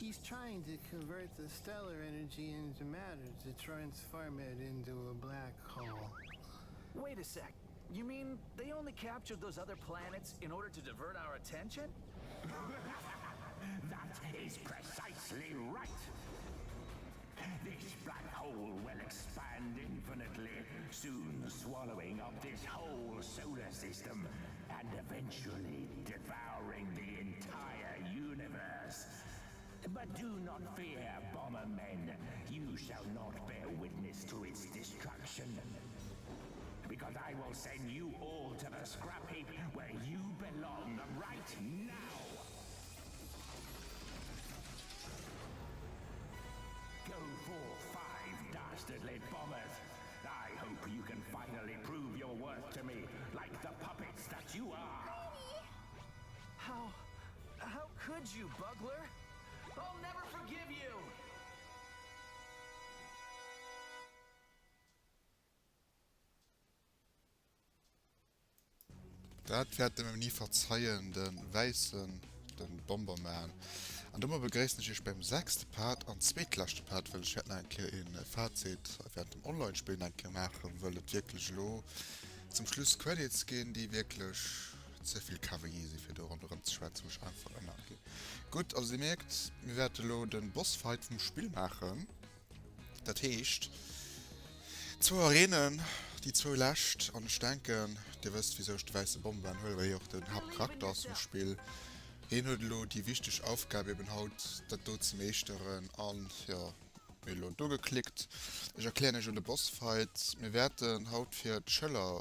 He's trying to convert the stellar energy into matter to transform it into a black hole. Wait a sec. You mean they only captured those other planets in order to divert our attention? That is precisely right. This black hole will expand infinitely, soon swallowing up this whole solar system and eventually devouring the entire universe. But do not fear, Bombermen. You shall not bear witness to its destruction. Because I will send you all to the scrap heap where you belong right now. Go forth, five dastardly bombers. I hope you can finally prove your worth to me, like the puppets that you are. How... how could you, Bugler? I'll never forgive you! Dat wäerte mir ni verzeien, de wäissen, de Bomberman. An domat begréissen ech iech beim sechste Part an zweetleschte Part, well ech wäert nach eng Kéier een Fazit während dem Online-Spillen eng Kéier maachen, wëll et wierklech elo zum Schluss Credits ginn, déi wierklech ze vill KWI sinn, fir do ronderëm ze schwätzen, wou ech einfach ënnerginn. Gutt, also dir mierkt, mir wäerte elo de Bossfight vum Spill maachen. Dat heescht, zwou Arenen, déi zwou lescht, an ech denken, dir wësst, wisou ech de wäisse Bomberman huelen, well hie och den Haaptcharakter ass vum Spill. Hien huet elo déi wichteg Aufgab eben haut, dat do ze meeschteren an, jo, mir hu elo do geklickt. Ech erklären iech elo de Bossfight. Mir wäerten haut fir d'Schëller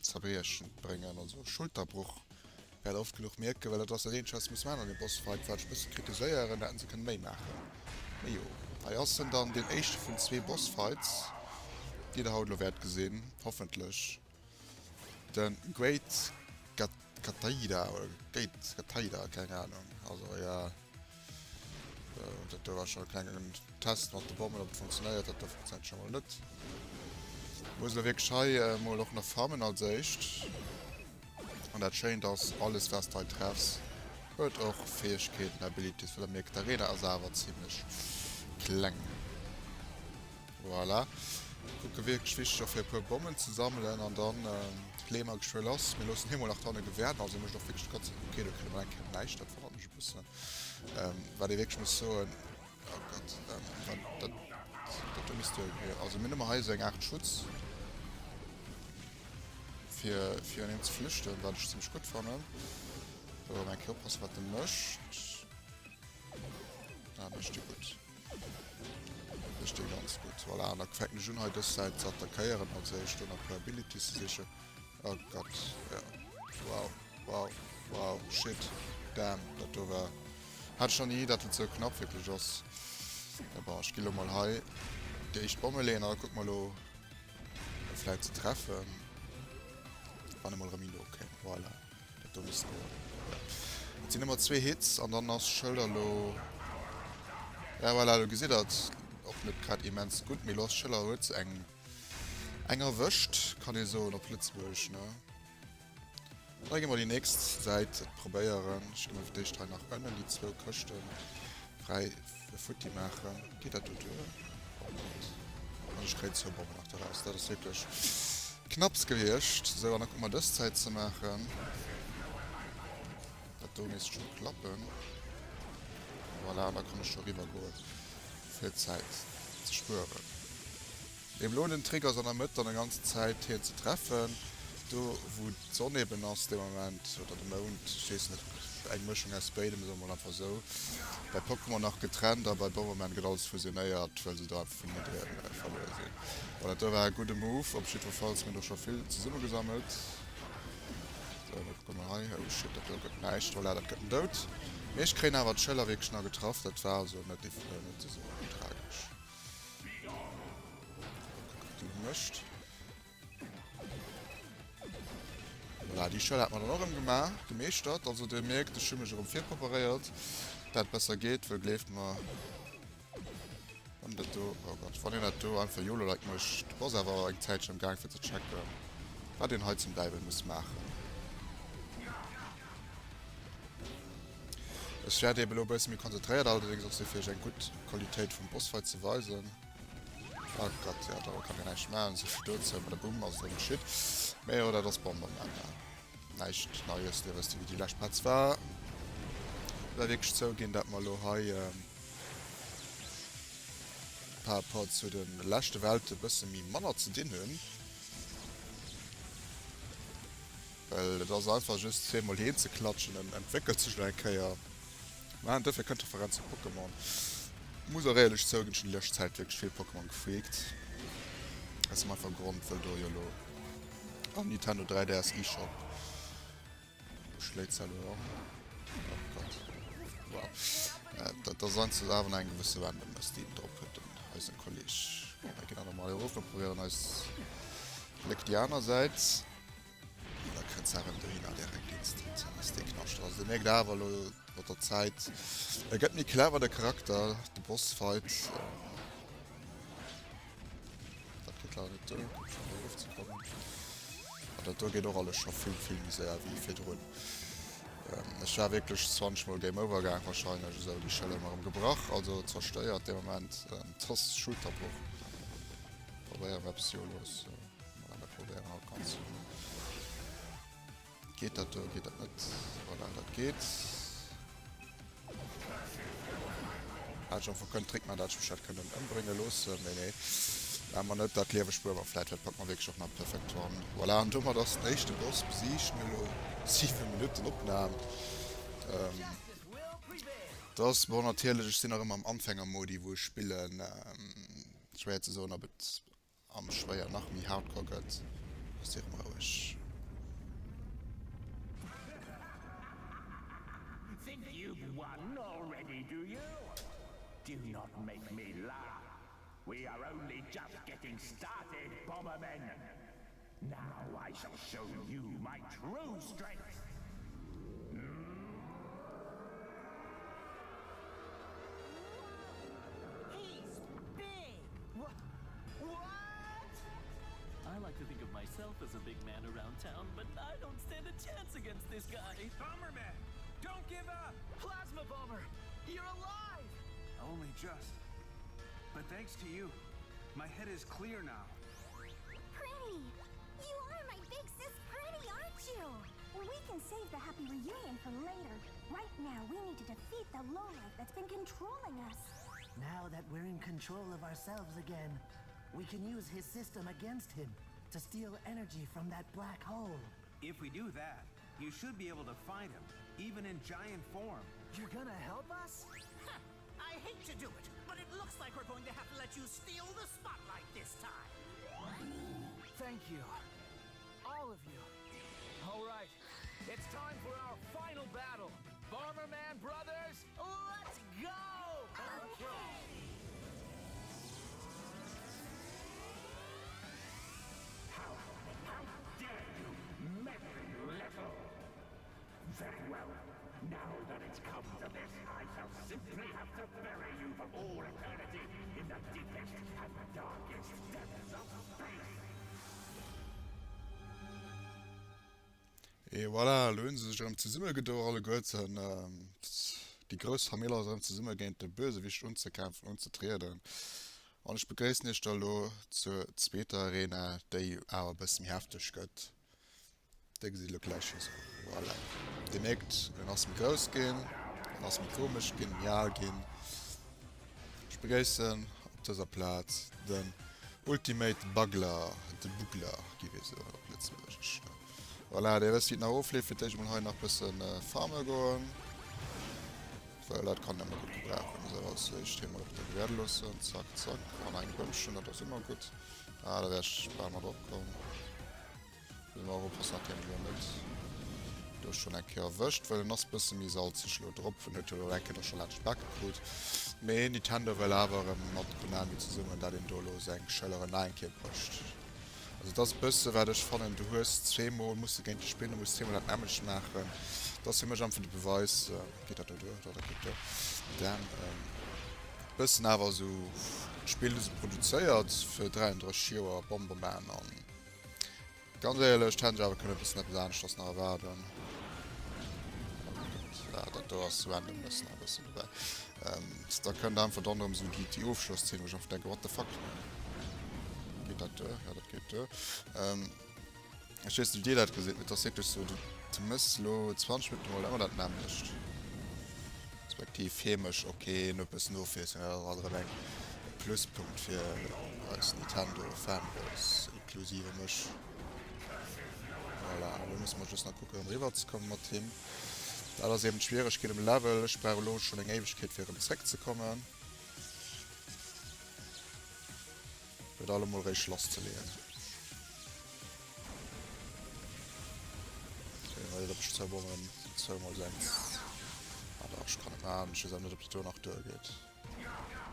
zerbriechen bréngen, also Schulterbruch. Wäert oft genuch mierken, well dat ass dat eenzegt wat se muss maachen an dem Bossfight, wat ech e bësse kritiséieren, dat hätten se kënne méi maachen. Mee jo, hei ass en dann, deen éischte vun zwee Bossfights, déi der haut elo wäert gesinn, hoffentlech. De Great Gataida oder Gate Gataida, keng Ahnung, also jo. Dat do war schon e klengen Test mat de Bommen, ob et funktionéiert. Dat do funktionéiert schon mol net. Muss elo wierklech hei mol och nach farmen als éischt. An dat Schéint ass, alles wat s de hei treffs, huet och Fäegkeeten, Abilities, well der mierkt, d'Arena ass awer zimlech kleng. Voilà. Kucke wierklech wichteg och fir e puer Bommen ze sammelen an dann leeë mer geschwë lass. Mir loossen hie mol nach dranne gewäerden, also mécht och wierklech d'ganz. Okay, do kritt e mol eng Kéier näischt, dat verrat mech e bëssen. Wat ee wierklech muss soen, oh Gott, wat dat, dat do misst jo, also mir hunn ëmmer hei esou eng Aart Schutz fir virun him ze flüchten, wat ech zimmlech gutt fannen. Do eng Kéier oppassen, wat e mécht. Ah, mécht e gutt. Mécht e ganz gutt. Voilà, an da fänken ech un hei dës Säit ze attackéieren als éischt, do nach e puer Abilities ze sichen. Oh Gott, ja. Wow, wow, wow, shit, damn, dat do war... Hat ech nach ni, dat et sou knapp wierklech ass. Ja bon, ech gi lo mol hei déi éischt Bomme leeën an da kucke mer lo vläit ze treffen. Wann e mol erëm méi no kéim. Voilà, dat do misst goen. Ja. Et sinn ëmmer zwee Hits an dann ass d'Schëlder lo... Ja voilà, lo gesitt der et och net grad immens gutt, mee lo ass d'Schëller, huet se eng... Eng erwëscht, kann ee soen op Lëtzebuergesch, ne? Da gi mer déi nächst Säit et probéieren. Ech gi mer fir d'éischt hei nach ënnen déi zwou Këschte fräi futti maachen. Geet dat do duer? Oh Gott. An ech kréien zwou Bommen nach doraus. Dat ass wierklech knapps gewiescht. Sou, an da kucke mer dës Zäit ze maachen. Dat do misst scho klappen. Voilà, an da kann ech scho eriwwer goen, fir Zäit ze spueren. Eben elo den Trick ass an der Mëtt dann e ganzen Zäit hien ze treffen, do wou d'Sonn eben ass dee Moment, oder de Mound, ech weess net, eng Mëschung aus béidem, soe mer mol einfach esou. Bei Pokémon nach getrennt a bei Bomberman gëtt alles fusionéiert, well se do einfach vun den Ideeën verluer sinn. Bon, dat do war e gudde Move op jiddwerfalls, mir hunn do scho vill zesummegesammelt. Sou, da kucke mer hei, oh shit, dat do gëtt näischt, voilà, dat gëtt en Doud. Mee ech kréien awer d'Schëller wierklech nach getraff, dat war also net esou tragesch. Mécht. Voilà, déi Schëll hat mer dann och erëm gemaach, gemeeschtert. Also dir mierkt, ech hu mech erëm virpreparéiert, dat et besser geet, wëll gleeft mer, wann dat do, oh Gott, wann een dat do einfach YOLO-like mécht, du bass awer eng Zäitchen am Gaang fir ze checken, wat een hei zum Däiwel muss maachen. Ech wäert eben elo e bësse méi konzentréiert allerdéngs och si fir iech eng gutt Qualitéit vum Bossfight ze weisen. Oh Gott, jo, do kann een näischt maachen, esou vill dozou. Bei der Bumm ass et erëm geschitt. Mee jo, dat ass Bomberman, ne? Näischt Neies, Dir wësst jo, wéi déi lescht Plaz war. War wierklech zouginn, dat mer elo hei par rapport zu de leschte Welte e bësse méi manner ze dinn hunn. Well et ass einfach just zweemol heen ze klatschen, en entwéckelt sech elo eng Kéier. Mä duerfir kënnt d'Referenz zu Pokémon. Muss och éierlech zouginn, ech hunn déi lescht Zäit wierklech vill Pokémon gefreakt. Aus dem einfache Grond, wëll do jo elo am Nintendo 3DS eShop schléit se elo an. Oh Gott. Wow. Dat ass einfach awer nach eng gewësse Randomness, déi en drop huet, den eisen Kolleg. Bon, mir ginn awer mol erof, mir probéieren eis Gléck déi aner Säit. An da kënnt se erëm dohinner direkt instant. Dann ass dee Knascht. Also dir mierkt awer elo mat der Zäit, e gëtt méi clever de Charakter, de Bossfight. Dat geet leider net duer, fir do erofzekommen. An dat do geet och alles scho vill, vill méi séier wéi virdrun. Ech war wierklech 20 mol Game Over gaang wahrscheinlech, esou déi Schëller ëmmer erëm gebrach, also zerstéiert dee Moment. Toss Schulterbroch. Probéieren eppes jo los. Voilà, mir probéieren haut ganz. Geet dat do, geet dat net? Voilà, dat geet. Hat ech am Fong kënnen Trick man, dat ech mech hätt kënnen ëmbrénge loossen, mee nee. Maache mer net, dat Liewe spuere mer vläit, dat packe mer wierklech och nach perfekt dran. Voilà, an domat ass den éischte Boss besiegt. Mir hu lo 7 Minutten Opnam. Ähm, dat ass bon natierlech, ech sinn nach ëmmer am Anfängermodi, wou ech spillen. Ähm, schwéier ze soen, ob et am schwéier nach méi hardcore gëtt, ass dir erëm roueg. Think you've won already, do you? Do not make me laugh. We are only just getting started, Bombermen. Now I shall show you my true strength. He's big! What? What? I like to think of myself as a big man around town, but I don't stand a chance against this guy. Bomberman! Don't give up! Plasma Bomber! You're alive! Only just. But thanks to you, my head is clear now. Pretty! You are my big sis Pretty, aren't you? We can save the happy reunion for later. Right now, we need to defeat the lowlife that's been controlling us. Now that we're in control of ourselves again, we can use his system against him to steal energy from that black hole. If we do that, you should be able to find him, even in giant form. You're gonna help us? I hate to do it, but it looks like we're going to have to let you steal the spotlight this time. Thank you. All of you. All right. It's time for our final battle. Bomberman Brothers, let's go! Okay! How, how dare you, meddling little! Very well. Now that it's come to this, I shall simply have to bury you for all eternity in the deepest and darkest depths of space. Et voilà, elo hunn se sech erëm zesummegedo alleguerten. Déi grouss Famill ass erëm zesumme géint de Bösewicht unzekämpfen, unzetrieden. An ech begréissen iech da elo zur zweeter Arena, déi awer e bësse méi hefteg gëtt. Déi gesitt elo gläich wéi se. Voilà. Dir mierkt, en ass méi grouss ginn, en ass méi komesch ginn, méi al ginn. Ech begréissen op dëser Plaz den Ultimate Bugler, de Bugler gi mir soen op Lëtzebuergesch. Voilà, dir wësst wéi et nach ofleeft. Fir d'éischt emol hei nach bëssen farme goen, well dat kann ëmmer gutt gebrauchen. Esou, als éischt hie mol op de Gewäerde loossen. Zack, zack. An eng Bëmmchen, dat ass ëmmer gutt. Ah, da wär ech bal mat opkomm. Muss mer och oppassen, dat hien elo net do schonn eng Kéier erwëscht, well en ass bësse méi salzeg elo drop. En huet jo elo eng Kéier da scho laanscht d'Bake krut. Mee Nintendo wëll awer erëm mat Konami zesummen, dat een do elo seng Schëlleren nach eng Kéier brécht. Also et ass e bësse wat ech fannen, du hues zweemol musse géint dech spillen, du muss zweemol dat nämmlecht maachen. Dat ass fir mech einfach de Beweis, geet dat do duer? Doch, dat geet duer. Dan bëssen awer esou d'Spill hu se produzéiert fir 33 Joer Bomberman an Ganz éierlech, hätt ech awer kënne bëssen eppes aneschters nach erwaarden. Voilà, dat do ass Randomness nach e bëssen dobäi. Da kënnt einfach dann erëm esou déi, déi Ofschlosszeen, wou ech einfach denken, what the fuck? Geet dat duer? Ja, dat geet duer. Ech weess net, wéi dir dat gesitt, mee et ass wierklech esou, du, du mëss elo 20 Minutten emol ëmmer dat nämmlecht. Respektiv fir mech, ok, en huet e bëssen Ofwiesslung, dat ass alt erëm eng e Pluspunkt fir eis Nintendo-Fanboys, inklusive mech. Voilà, elo musse mer just nach kucken, erëm eriwwer ze kommen mat him. Dat ass eben d'Schwieregkeet um Level. Ech brauch elo schonn eng Éiwegkeet, fir erëm zréckzekommen. Fir et allemol réischt lasszeleeën. Okay, hei op ech zwou Bommen, zwou mol sechs. Ah dach, ech kann et maachen. Ech weess awer net, ob dat do nach duergeet.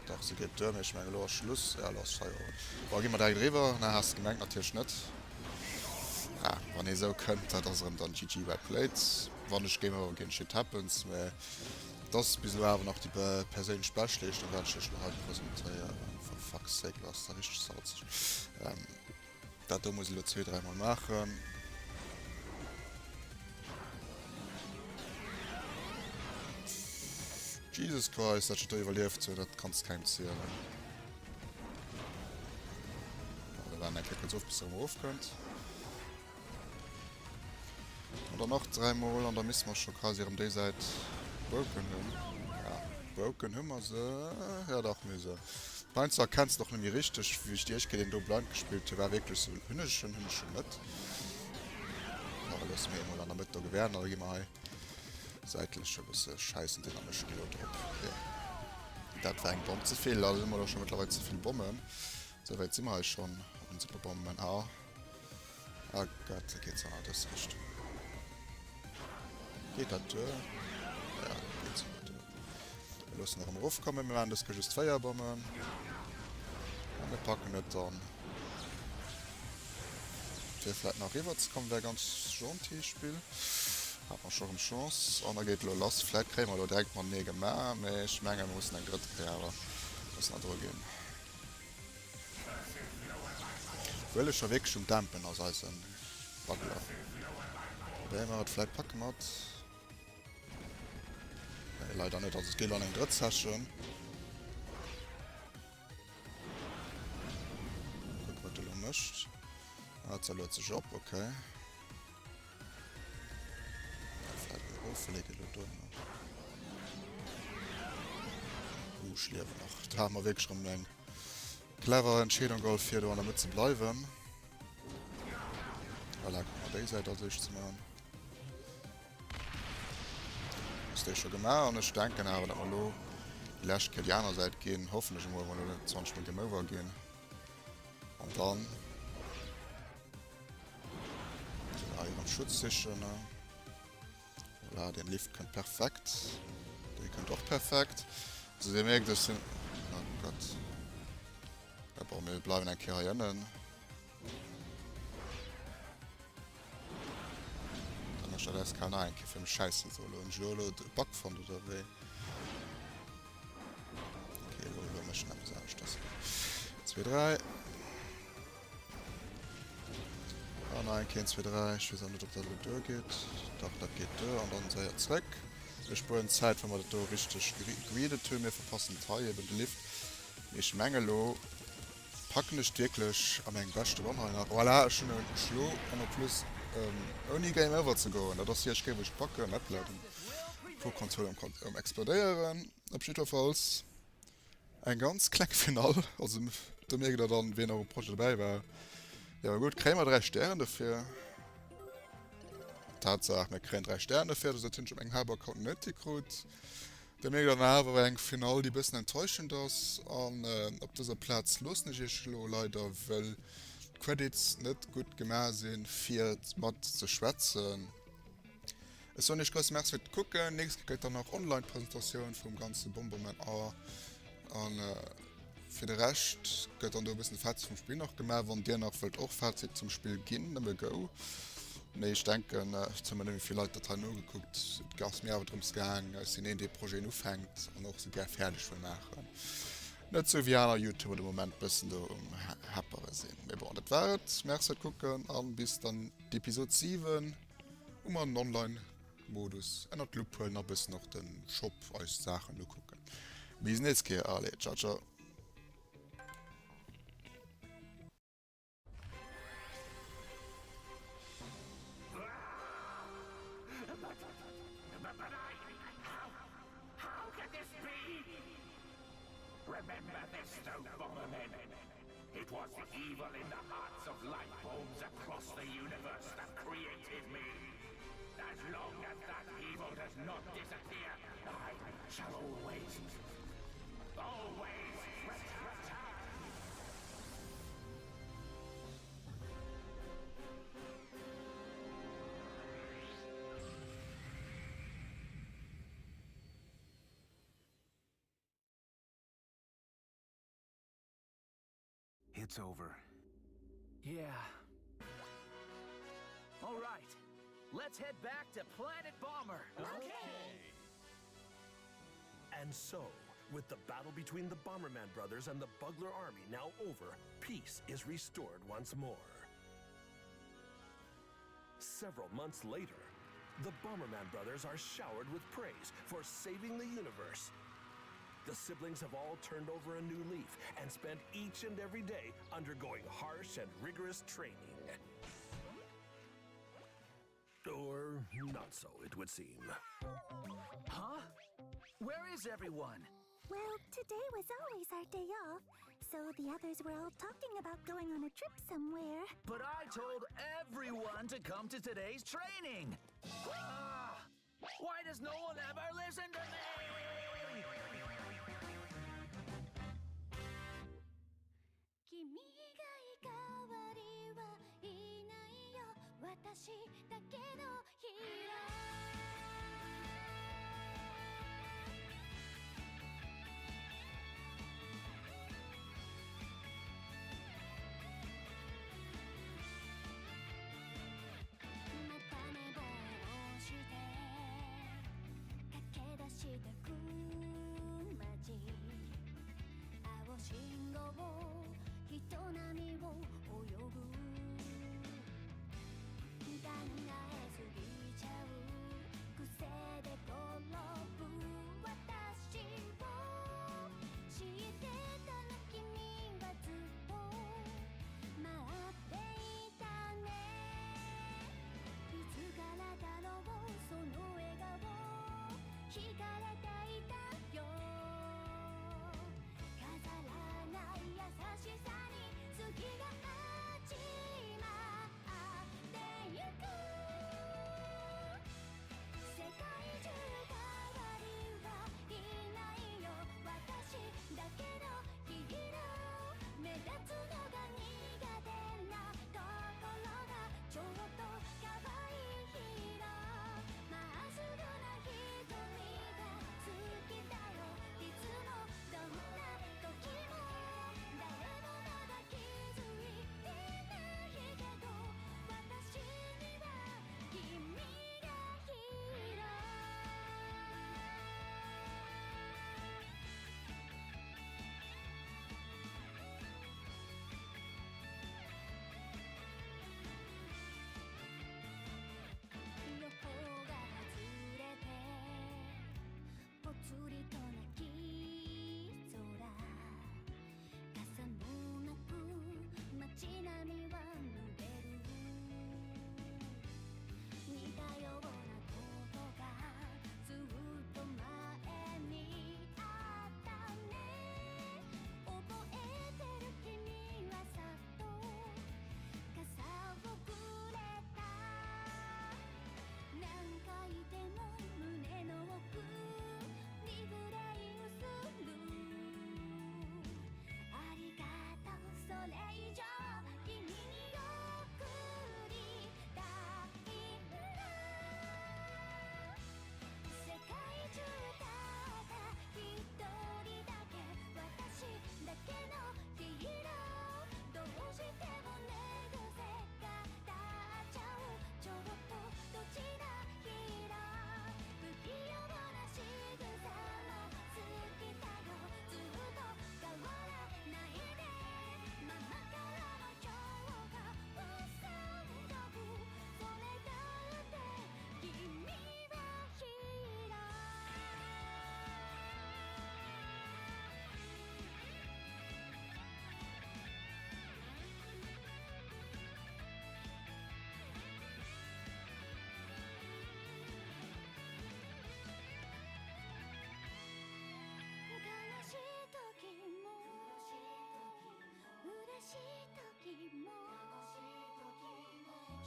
Dach, se geet duer, mee ech mengen, elo ass Schluss. Ja, elo ass Feierowend. Bon, gi mer direkt eriwwer. Na, has de gemengt? Natierlech net. Ah, wann ee sou kënnt, dat ass erëm dann GG well played. Wann ech Game Over ginn, shit happens, mee et ass bis elo awer nach déi perséinlech Beschtleeschtung, wat ech iech elo hei presentéieren. For fuck's sake, elo ass dat richteg salzeg. Dat do muss ech elo zwee, dräimol maachen. Jesus Christ, dat ech dat do iwwerlieft hunn, dat kanns de kengem zielen. Ja, wir warten eng Kéier kuerz of, bis se erëm erofkënnt. An dann nach dräimol an da misste mer scho quasi erëm déi Säit broken hunn. Ja, broken hu mer se. Ja dach, mir hu se. Heiansdo erkenns de och net méi richteg, wéi ech déi éischt Kéier deen do blind gespillt hu, war wierklech sou, hunn ech en, hunn ech en net. Da loosse mir emol an der Mëtt do gewähren an da gi mer hei säitlech e bësse schäissen dynamesch gi lo drop. Jo, dat war eng Bomm ze vill. Also hu mer do scho mëttlerweil ze vill Bommen. Souwäit si mer hei schonn un Superbommen. Ah. Ah Gott, da geht's an dës Richtung. Geet dat duer? Ja, dat geet souguer duer. Mir loossen erëm erofkommen. Mir maachen dës Kéier just 4 Bommen. A mir packen et dann. Fir vläit nach eriwwer ze kommen, wär ganz gentil, Spill. Hat mer scho rëm Chance. An da geet elo lass. Vläit kréie mer elo direkt matenee gemaach, mee ech mengen, mir mussen eng drëtt Kéier awer mussen nach dru ginn. Wëll ech scho wierklech um Dämpen ass eisen Waggler. Probéiere mer et vläit, packe mer et. Nee, leider net. Also et geet an eng drëtt Session. Kucke wat e lo mécht. Ah, et luet sech op, okay. Vläit mol erofleeën elo do nach. Uh, ech liewen nach. Do hate mer wierklech erëm eng clever Entscheedung geholl, fir do an der Mëtt ze bleiwen. Voilà, kucke mer déi Säit als éischt ze maachen. Ass déi scho gemaach an ech denken awer, datt mer elo déi lescht Kéier déi aner Säit ginn. Hoffentlech emol, wann elo net 20 mol Game Over ginn. An dann Hei erëm Schutz sichen. Voilà, den Lift kënnt perfekt. Dee kënnt och perfekt. Also dir mierkt, ech sinn... Oh Gott. Ja, bon, mir bleiwen eng Kéier hei ënnen. Dann mécht dat SK nach eng Kéier fir mech schäissen. So, elo hunn ech elo elo de Bug fonnt, oder wéi? Okay, elo, elo mécht en eppes aneschters. 2, 3. An nach eng Kéier, 2, 3. Ech weess awer net, ob dat elo duergeet. Dach, dat geet duer. An dann séier zréck. Mir spueren Zäit, wa mer dat do richteg gegreedet hunn. Mir verpassen et hei eben, de Lift. Mee ech menge elo packen ech et wierklech a mengem beschte Run hei nach. Voilà, ech hunn en Schlo an en plus ouni Game Over ze goen. Dat ass déi éischt Kéier, wou ech et packen. Hoppla, den Pro-Controller um explodéieren. Op jiddwerfalls. Eng ganz kleng Finall, also do mierkt der dann wien och um Projet dobäi war. Jo gutt, kréie mer 3 Stären dofir? Tatsaach, mir kréien 3 Stären dofir, dat hunn ech op mengem Haaptaccount net gekrut. Da mierkt der dann awer eng Finall déi bëssen enttäuschend ass an op dëser Plaz loossen ech iech elo leider wëll d'Credits net gutt gemaach sinn fir mat ze schwätzen. Ech soen iech grousse Merci fir d'Kucken. Nächst Kéier gëtt dann nach online Presentatioun vum ganze Bomberman R. An fir de Rescht gëtt dann do e bëssen de Fazit vum Spill nach gemaach. Wann dir nach wëllt och Fazit zum Spill ginn, nëmme go. Mee ech denken, et hu mer net méi vill Leit dat hei nogekuckt. Et ass mir awer drëms gaang, ech sinn een dee Projeten ufänkt an och se gär fäerdeg wëll maachen. Net sou wéi aner Youtuber de Moment bëssen do um Happere sinn. Mee bon, dat war et. Merci fir d'Kucken an bis dann d'Episode 7. Hu mer en online. Modus ënnert d'Lupp huelen a bëssen och de Shop eis Saachen ukucken. Bis nächst Kéier, allez, ciao ciao. Remember this, though, Bombermen. It was the evil in the hearts of life forms across the universe that created me. As long as that evil does not disappear, I shall always, always return. It's over. Yeah. All right. Let's head back to Planet Bomber. Okay. And so, with the battle between the Bomberman brothers and the Bugler army now over, peace is restored once more. Several months later, the Bomberman brothers are showered with praise for saving the universe. The siblings have all turned over a new leaf and spent each and every day undergoing harsh and rigorous training. Or not so, it would seem. Huh? Where is everyone? Well, today was always our day off, so the others were all talking about going on a trip somewhere. But I told everyone to come to today's training! Ah, why does no one ever listen to me?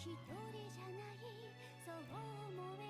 一人じゃないそう思える。